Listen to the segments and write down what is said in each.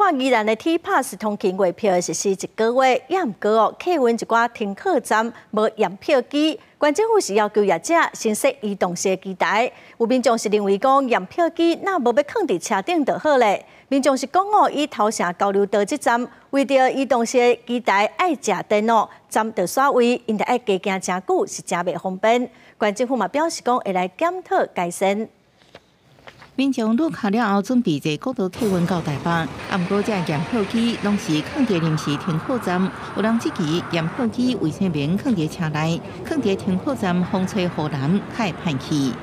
看宜蘭的 T Pass 通勤月票實施一個月，也毋過哦，客運一寡停靠站無驗票機，縣政府是要求業者新設移動式機台。有民眾是認為講驗票機若無欲囥佇車頂就好咧。民眾是講哦，以頭城交流道這站為著移動式機台愛食電哦，站著煞位，𪜶著愛加行誠久，是誠袂方便。縣政府嘛表示講會來檢討改善。民眾路卡了後，準備坐國道客運到台北，啊，毋過這驗票機攏是囥佇臨時停靠站，有人質疑驗票機為啥免囥佇車內，囥佇停靠站風吹雨淋，較會歹去。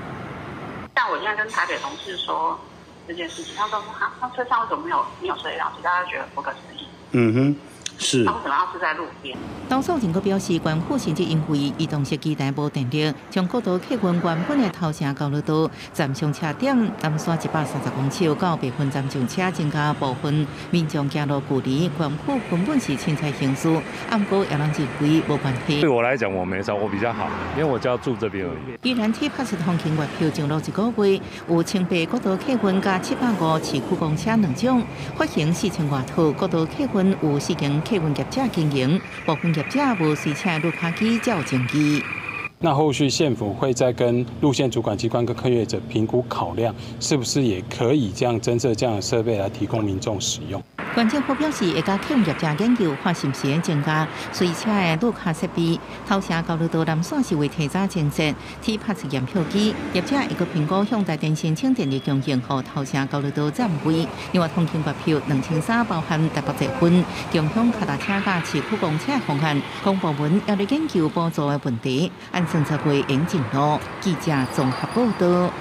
像我現在跟台北同事說這件事情，他說啊，那車上為什麼沒有攝像機？大家覺得不可思議。嗯哼，是。他為什麼要是在路邊？董素仁閣表示，縣府甚至因為移動式機台無電力，將國道客運原本的頭城交流道站上車點南山130公尺到白雲站上車，增加部分民眾行路距離。縣府根本是凊彩行事，毋過有人認為無關係。對我來講，我沒差，我比較好，因為我只要住這邊而已。宜蘭 T Pass 通勤月票上路一個月，有青白國道客運佮750市區公車兩種，發行4000外套。國道客運有四間客運業者經營，部分業者無隨車路卡機才有爭議。那後續縣府會再跟路線主管機關跟客業者評估考量，是不是也可以這樣增設這樣的設備來提供民眾使用。縣政府表示，會佮客運業者研究，看是毋是增加隨車的路卡設備。頭城交流道南線是為提早增設 T Pass 驗票機，業者會閣評估向台電申請電力供應予頭城交流道站位。另外，通勤月票2300，包含台北捷運、共享跤踏車佮市區公車的方案，公部門也咧研究補助的問題，按算10月會進路。記者綜合報道。